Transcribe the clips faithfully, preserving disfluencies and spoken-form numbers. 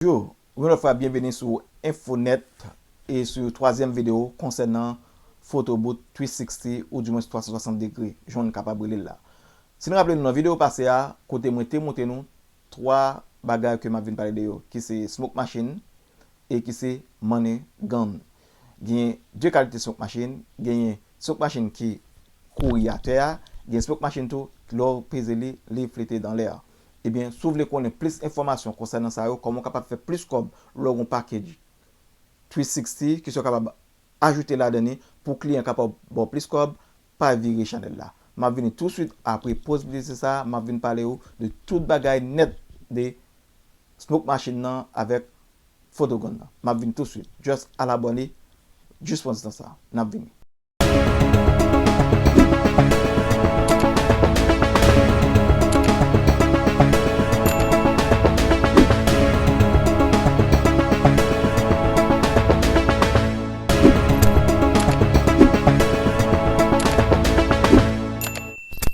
Yo, yon lòt fwa, byenveni sou Enfonet e sou twazyèm videyo konsènan Photo Booth three sixty, ou dimwens twa san swasant degre, jan n kapab rele l la. Si n raple nou nan videyo pase a, kote mwen te montre nou twa bagay ke m ap vin pale de yo, ki se smoke machine e ki se money gun. Gen de kalite smoke machine, genyen smoke machine ki kouri atè a, gen smoke machine tou, lè w peze li, li flite nan lè a. Ebyen, si w vle konnen plis enfòmasyon konsènan sa yo, kòman w kapab fè plis kòb lè w gen yon package three sixty, ki sa w kapab ajoute ladan li pou kliyan kapab ba w plis kòb, pa vire chanèl la. M ap vini touswit apre poz piblisite sa a, m ap vin pale w de tout bagay nèt de smoke machine nan avèk photo gun nan. M ap vini touswit. Just al abòne, jis pran ti tan sa a. N ap vini.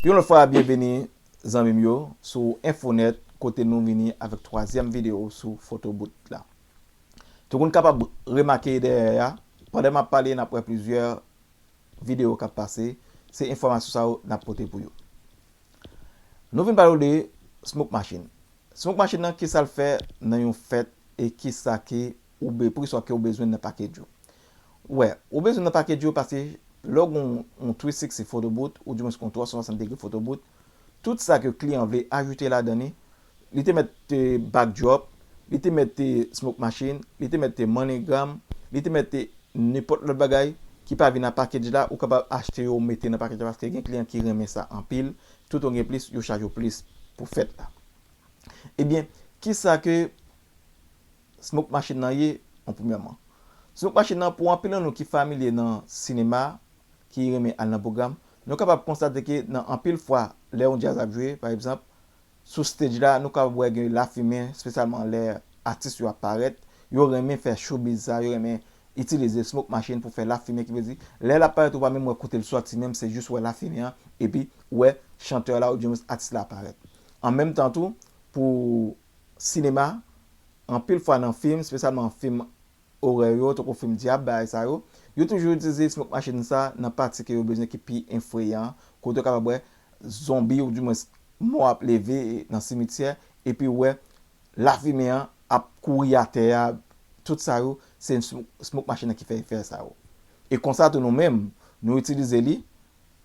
Yon lòt fwa, byenveni, zanmi m yo, sou Enfonet, kote nou vini avèk twazyèm videyo sou Photo Booth la. Tankou n kapab remake dèyè a, pandan m ap pale, n ap wè plizyè videyo k ap pase, se enfòmasyon sa yo n ap pote pou yo. Nou vin pale w de smoke machine. Smoke machine nan, ki sa l fè nan yon fèt e ki sa ke ou be-, poukisa ke ou bezwen nan package ou? Wè, ou bezwen nan package ou paske lè w gen yon, yon three sixty photo booth, ou dimwens yon twa san swasant degre photo booth, tout sa ke kliyan vle ajoute ladan li, li te mèt te backdrop, li te mèt te smoke machine, li te mèt te MoneyGram, li te mèt te nenpòt lòt bagay ki pa vin nan package la, ou kapab achte yo, mete nan package la, paske gen kliyan ki renmen sa anpil. Tout ou gen plis, yo chaje w plis pou fèt la. Ebyen, ki sa ke smoke machine nan ye, an premyèman? Smoke machine nan, pou anpil nan nou ki familye nan sinema, ki renmen al nan pwogram, nou kapab konstate ke nan anpil fwa, lè yon djaz ap jwe, pa egzanp, sou stage la, nou kapab wè gen lafimen, espesyalman lè atis yo ap parèt, yo renmen fè showbiz sa, yo renmen itilize smoke machine pou fè lafimen, ki vle di, lè l ap parèt, ou pa menm wè kote l sòti menm, se jis wè lafimen an, epi wè chantè la, oubyen atis la ap parèt. An menm tan tou, pou sinema, anpil fwa nan fim, espesyalman fim orè yo, tankou fim dyab, bagay sa yo, yo toujou itilize smoke machine sa nan pati ke yo bezwen ki pi efreyan, kote yo kapab wè zonbi, ou dimwens mò ap leve nan simityè, epi wè lafimen an ap kouri atè a, tout sa yo, se sm-, smoke machine nan ki fè efè sa yo. E konsa tou nou menm, nou itilize li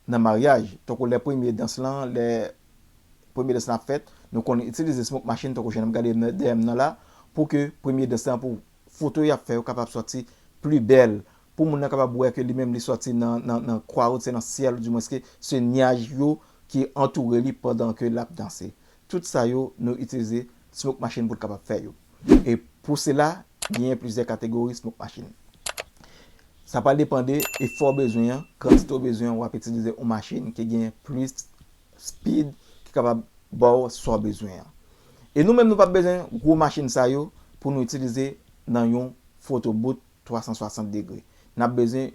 nan maryaj, tankou lè premye dans lan, lè premye dans lan ap fèt, nou konn itilize smoke machine, tankou jan n ap gade dèyè m nan la, pou ke premye dans lan, pou foto y ap fè yo kapab sòti pli bèl, pou moun nan kapab wè ke li menm li sòti nan, nan, nan crowd, se nan syèl, dimwens ke se nyaj yo ki antoure li pandan ke l ap danse. Tout sa yo, nou itilize smoke machine pou l kapab fè yo. E pou sela, genyen plizyè kategori smoke machine. Sa pral depann de efò w bezwen an, kantite w bezwen an, w ap itilize yon machin ki gen plis speed, ki kapab ba w sa w bezwen an. E nou menm, nou p ap bezwen gwo machin sa yo pou nou itilize nan yon photo booth twa san swasant degre. N ap bezwen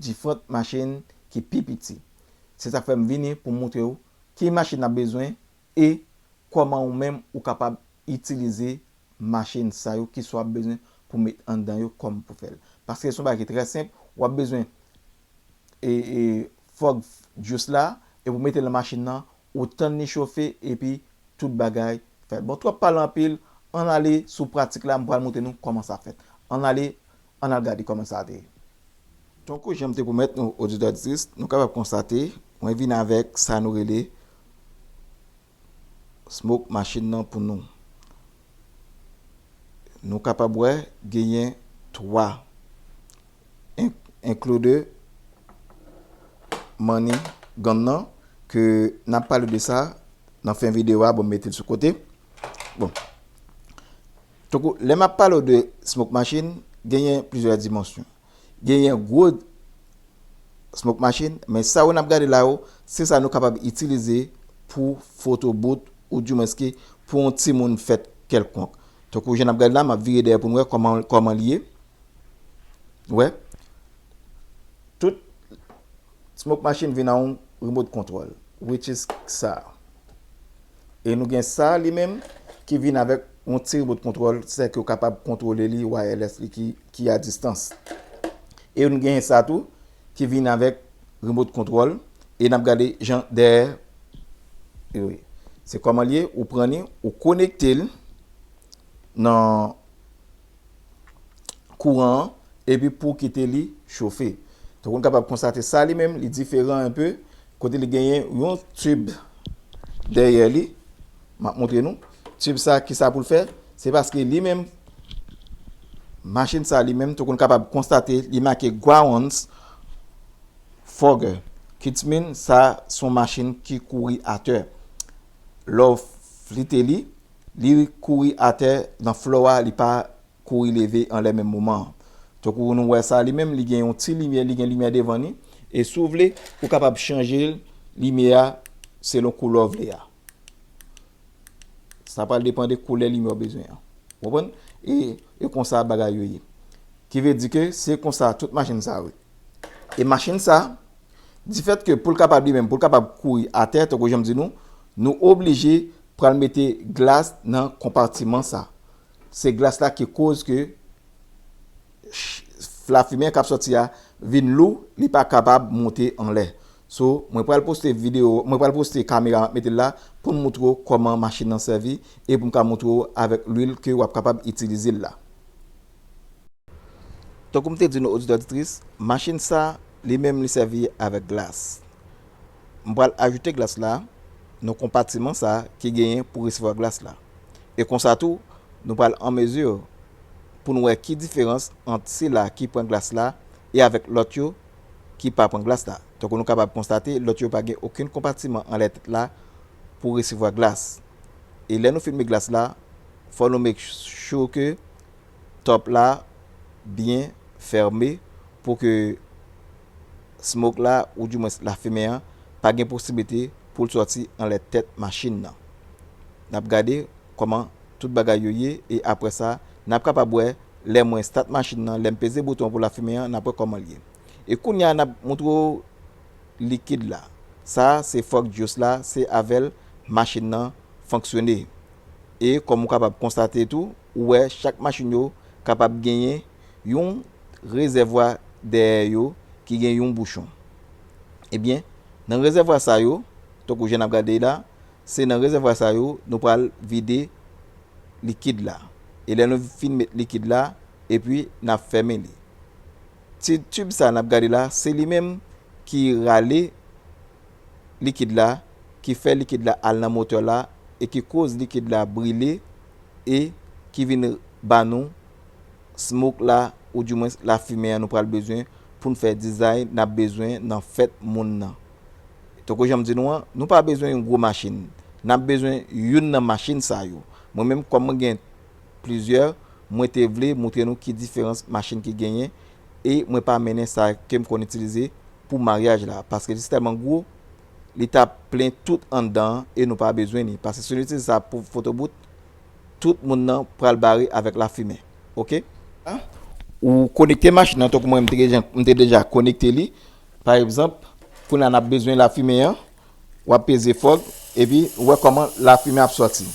diferan machin ki pi piti. Se sa k fè m vini pou m montre w ki machin n ap bezwen e kòman ou menm ou kapab itilize machin sa yo ki sa w ap bezwen pou met anndan yo, kòman pou fè l. Paske se yon bagay ki trè senp, w ap bezwen e, e, fòg juice la, epi w mete l nan machin nan, ou tann li chofe, epi tout bagay fèt. Bon, twòp pale anpil, ann ale sou pratik la, m pral montre nou kòman sa fèt. Ann ale, ann al gade kòman sa te ye. Tankou jan m te pwomèt nou, oditè, oditris, nou kapab konstate, mwen vin avèk sa nou rele smoke machine nan pou nou. Nou kapab wè genyen twa, en-, include money gun nan, ke n ap pale de sa nan fen videyo a, bon, m mete l sou kote. Bon. Tankou, lè m ap pale w de smoke machine, genyen plizyè dimansyon. Genyen gwo smoke machine, men sa yo n ap gade la yo, se sa nou kapab itilize pou photo booth, ou dimwens ki pou yon timoun fèt kèlkonk. Tankou jan n ap gade la, m ap vire dèyè pou n wè kòman, kòman li ye. Wè. Tout smoke machine vin ak yon remote control, which is sa. E nou gen sa li menm ki vin avèk yon ti remote control, sètadi ke w kapab kontwole li wireless li ki, ki a distans. E nou genyen sa tou, ki vin avèk remote control, e n ap gade jan dèyè yo ye. Se kòman l ye, ou pran li, ou konekte l nan kouran an, epi pou w kite li chofe. Donk, ou kapab konstate sa li menm, li diferan enpe, kote li genyen yon tib dèyè li. M ap montre nou. Tib sa, ki sa pou l fè? Se paske li menm, machin sa li menm, tou konn kapab konstate, li make Grauhaus Fogger. Kitsmin, sa se yon machin ki kouri atè. Lè w flite li, li kouri atè nan flò a, li pa kouri leve anlè menm moman an. Tankou nou wè sa li menm, li gen yon ti limyè, li gen limyè devan li. E si w vle, ou kapab chanje limyè a selon koulè w vle a. Sa pral depann de koulè limyè w bezwen an. Ou konprann? E, e konsa bagay yo ye. Ki vle di ke se konsa tout machin sa yo ye. E machin sa, difèt ke pou l kapab li menm, pou l kapab kouri atè, tankou jan m di nou, nou oblije pral mete glas nan konpatiman sa. Se glas la ki koz ke ch-, lafimen k ap sòti a vin lou, li pa kapab monte anlè. So, mwen pral poste videyo, mwen pral poste kamera m ap mete l la pou m moutre w kòman machin nan sèvi e pou m ka moutre w avèk lwil ke w ap kapab itilize l la. Tankou m te di nou, oditè, oditris, machin sa, li menm, li sèvi avèk glas. M pral ajoute glas la nan konpatiman sa ki genyen pou resevwa glas la. E konsa tou, nou pral an mezi pou n wè ki diferans ant sila ki pran glas la e avèk lòt yo ki pa pran glas la. Tankou nou kapab konstate, lòt yo pa gen okenn konpatiman anlè tèt la pou resevwa glas. E lè nou filme glas la, fò nou make sure ke top la byen fèmen pou ke smoke la, oudimwens lafimen an, pa gen posiblite pou l sòti anlè tèt machin nan. N ap gade kòman tout bagay yo ye, e apre sa, n ap kapab wè lè mwen start machin nan, lè m peze bouton pou lafimen an, n ap wè kòman l ye. E kounye a, n ap moutre w likid la. Sa, se fog juice la, se avè l machin nan fonksyone. E kòm ou kapab konstate tou, ou wè chak machin yo kapab genyen yon rezèvwa dèyè yo ki gen yon bouchon. Ebyen, nan rezèvwa sa yo, tankou jan n ap gade la, se nan rezèvwa sa yo nou pral vide likid la. E lè nou fin met likid la, epi n ap fèmen li. Ti tib sa n ap gade la, se li menm ki rale likid la, ki fè likid la al nan motè la e ki koz likid la brile e ki vin ba nou smoke la, oudimwens lafimen an nou pral bezwen pou n fè dizay n ap bezwen nan fèt moun nan. Tankou jan m di nou an, nou pa bezwen yon gwo machin. N ap bezwen youn nan machin sa yo. Mwen menm, kòm mwen gen plizyè, mwen te vle moutre nou ki diferans machin ki genyen e mwen pa mennen sa ke m konn itilize pou maryaj la, paske li tèlman gwo, li t ap plen tout anndan an e nou pa bezwen li. Paske si nou itilize sa pou fotobout, tout moun nan pral bare avèk lafimen. Oke? Ou konekte machin nan, tankou mwen, m te deja, m te deja konekte li. Pa egzanp, kounye a n ap bezwen lafimen an, w ap peze fog, epi ou wè kòman lafimen ap sòti.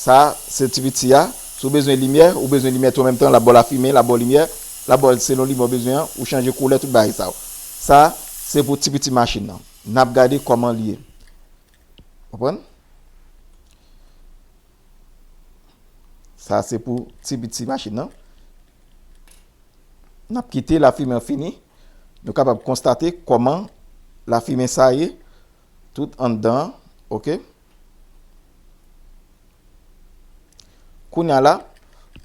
Sa, se ti piti a. Si w bezwen limyè, ou bezwen limyè tou an menm tan, l ap ba w lafimen, l ap ba w limyè, l ap ba w selon limyè w bezwen an, ou chanje koulè, tout bagay sa yo. Sa, se pou ti piti machin nan. N ap gade kòman l ye. Konprann? Sa, se pou ti piti machin nan. N ap kite lafimen an fini. Nou kapab konstate kòman lafimen sa ye, tout anndan an, oke? Kounye a la,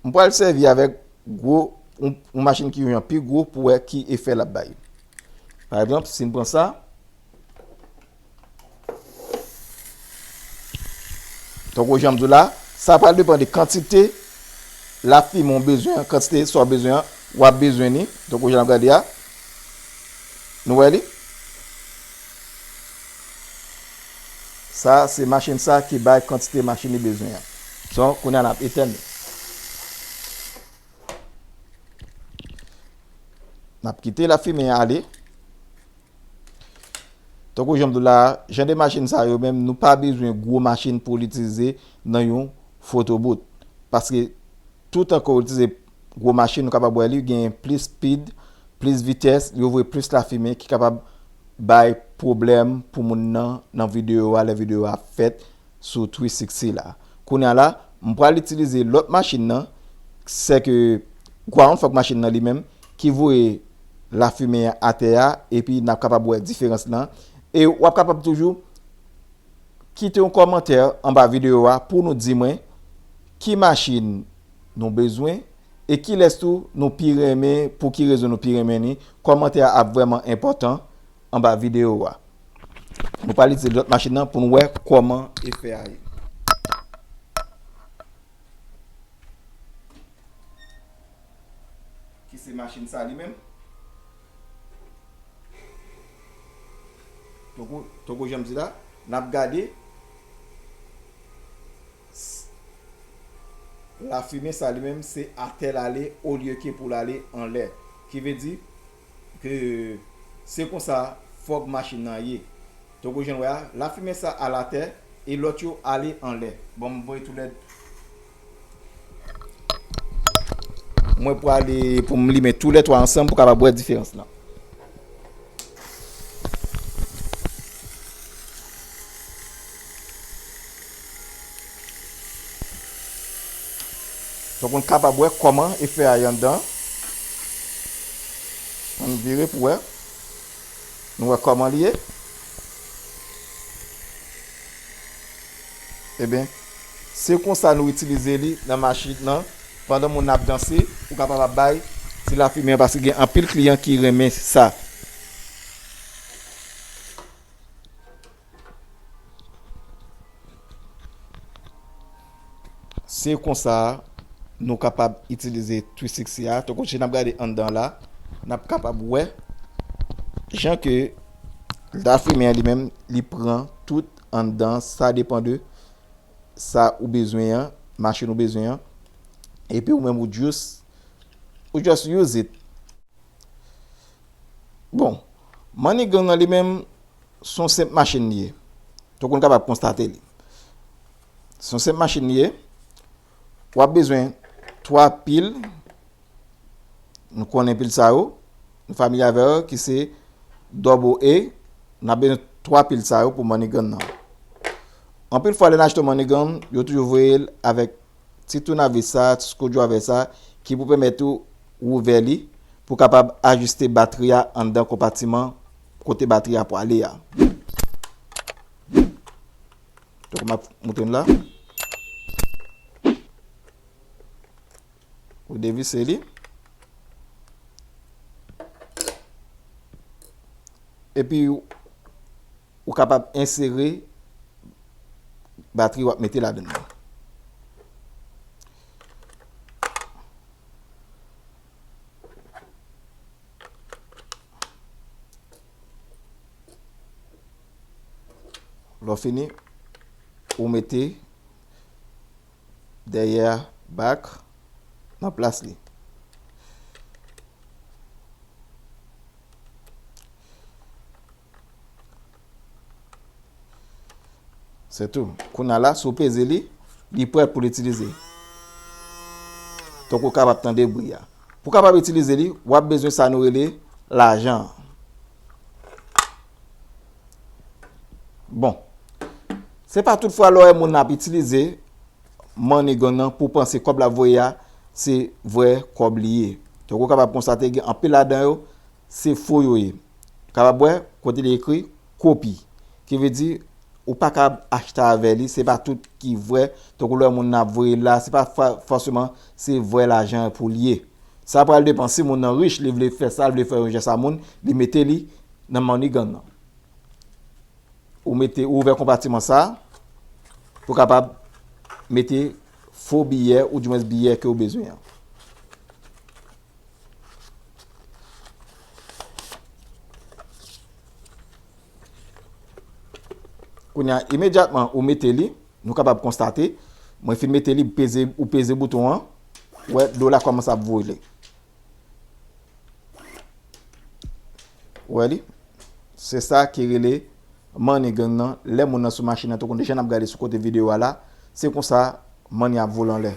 m pral sèvi avèk gwo, yon, yon machin ki yon jan pi gwo pou wè ki efè l ap bay. Pa egzanp, si n pran sa, tankou jan m di w la, sa pral depann de kantite lafimen w bezwen an, kantite sa w bezwen an, w ap bezwen li. Tankou jan n ap gade a, nou wè li? Sa, se machin sa ki bay kantite machin li bezwen an. Donk, kounye a n ap etèn li. N ap kite lafimen an ale. Tankou jan m di w la, jan de machin sa yo menm, nou pa bezwen gwo machin pou l itilize nan yon photo booth. Paske toutan ke w itilize gwo machin, nou kapab wè li gen plis speed, plis vitès, li voye plis lafimen ki kapab bay pwoblèm pou moun nan, nan videyo a, lè videyo a ap fèt sou three sixty la. Kounye a la, m pral itilize lòt machin nan, sèke ground fork machin nan li menm, ki voye lafimen an atè a, epi n ap kapab wè diferans lan. E w ap kapab toujou kite yon kòmantè anba videyo a pou nou di mwen ki machin nou bezwen e kilès tou nou pi renmen, pou ki rezon nou pi renmen li. Kòmantè a ap vrèman enpòtan anba videyo a. Nou pral itilize lòt machin nan pou n wè kòman efè a ye. Ki se machin sa li menm. Tankou, tankou jan m di la, n ap gade s-, lafimen sa li menm se atè l ale olye ke pou l ale anlè. Ki vle di ke se konsa fòk machin nan ye. Tankou jan w wè a, lafimen sa al atè e lòt yo ale anlè. Bon, m voye toulède. Mwen prale pou m limen toulètwa ansanm pou kapab wè diferans lan. Donk, nou kapab wè kòman efè a ye anndan. Ann vire pou wè. Nou wè kòman li ye. Ebyen, se konsa nou itilize li nan machin nan. Pandan moun nan ap danse, ou kapab ap bay ti lafimen an, paske gen anpil kliyan ki renmen sa. Se konsa nou kapab itilize three sixty a. Tankou si n ap gade anndan la, n ap kapab wè jan ke lafimen an li menm, li pran tout anndan. Sa depann de sa ou bezwen an, machin ou bezwen an. Epi ou menm ou just, ou just use it. Bon, MoneyGram nan li menm, se yon senp machin li ye. Tankou n kapab konstate li. Se yon senp machin li ye. W ap bezwen twa pil. Nou konnen pil sa yo. Nou familye avè yo, ki se double A. N ap bezwen twa pil sa yo pou MoneyGram nan. Anpil fwa, lè n achte MoneyGram, yo toujou voye l avèk ti tounavis sa, ti screwdriver sa, ki pou pèmèt ou ouvè li, pou kapab ajiste batri a anndan konpatiman kote batri a pwale a. Donk, m ap montre n la. Ou devise li. Epi, ou kapab ensere batri w ap mete ladan l lan. Lè w fini, ou mete dèyè a back nan plas li. Se tou. Kounye a la, si w peze li, li prè pou l itilize. Donk, ou kapab tande bri a. Pou w kapab itilize li, w ap bezwen sa nou rele lajan an. Bon. Se pa tout fwa lè w wè moun nan ap itilize MoneyGram nan pou w panse kòb l ap voye a, se vrè kòb li ye. Donk, ou kapab konstate gen anpil ladan yo, se fo yo ye. Kapab wè kote li ekri kopi. Ki vle di, ou pa ka achte avè li, se pa tout ki vrè. Tankou lè moun nan ap voye l la, se pa fò-, fòseman se vrè lajan an pou l ye. Sa pral depann si moun nan rich, li vle fè sa, li vle fè yon jès a moun, li mete li nan MoneyGram nan. Ou mete, ou ouvè konpatiman sa a pou kapab mete fo biyè, oudimwens biyè ke w bezwen an. Kounye a, imedyatman ou mete li, nou kapab konstate, mwen fin mete li, peze, ou peze bouton an, ou wè dola kòmanse ap vole. Ou wè li? Se sa ki rele MoneyGram nan. Lè moun nan sou machin nan, tankou jan n ap gade sou kote videyo a la, se konsa Manyen ap vole anlè.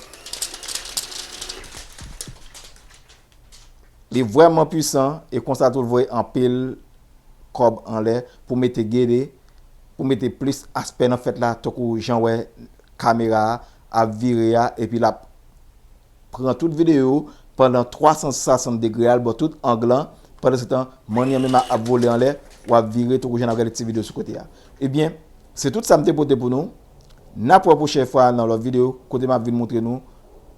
Li vrèman pwisan e konsa tou l voye anpil kòb anlè pou mete gede, pou mete plis aspè nan fèt la, tankou jan wè kamera a ap vire a, epi l ap pran tout videyo pandan twa san swasant degre a, l ba w tout ang lan. Pandan se tan, manyen an menm ap vole anlè, w ap vire tankou jan n ap gade ti videyo sou kote a. Ebyen, se tout sa m te pote pou nou. N ap wè pwochèn fwa nan lòt videyo, kote m ap vin montre nou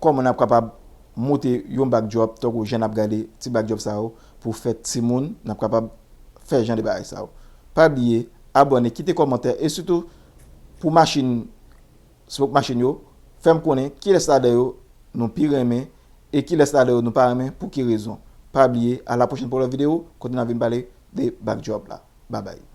kòman n ap kapab monte yon backdrop, tankou jan n ap gade ti backdrop sa yo, pou fè timoun, n ap kapab fè jan de bagay sa yo. Pa bliye, abòne, kite kòmantè, e sitou pou machin, smoke machin yo, fè m konnen kilès ladan yo nou pi renmen e kilès ladan yo nou pa renmen, pou ki rezon. Pa bliye, a la pwochèn pou lòt videyo, kote n ap vin pale de backdrop la. Babay.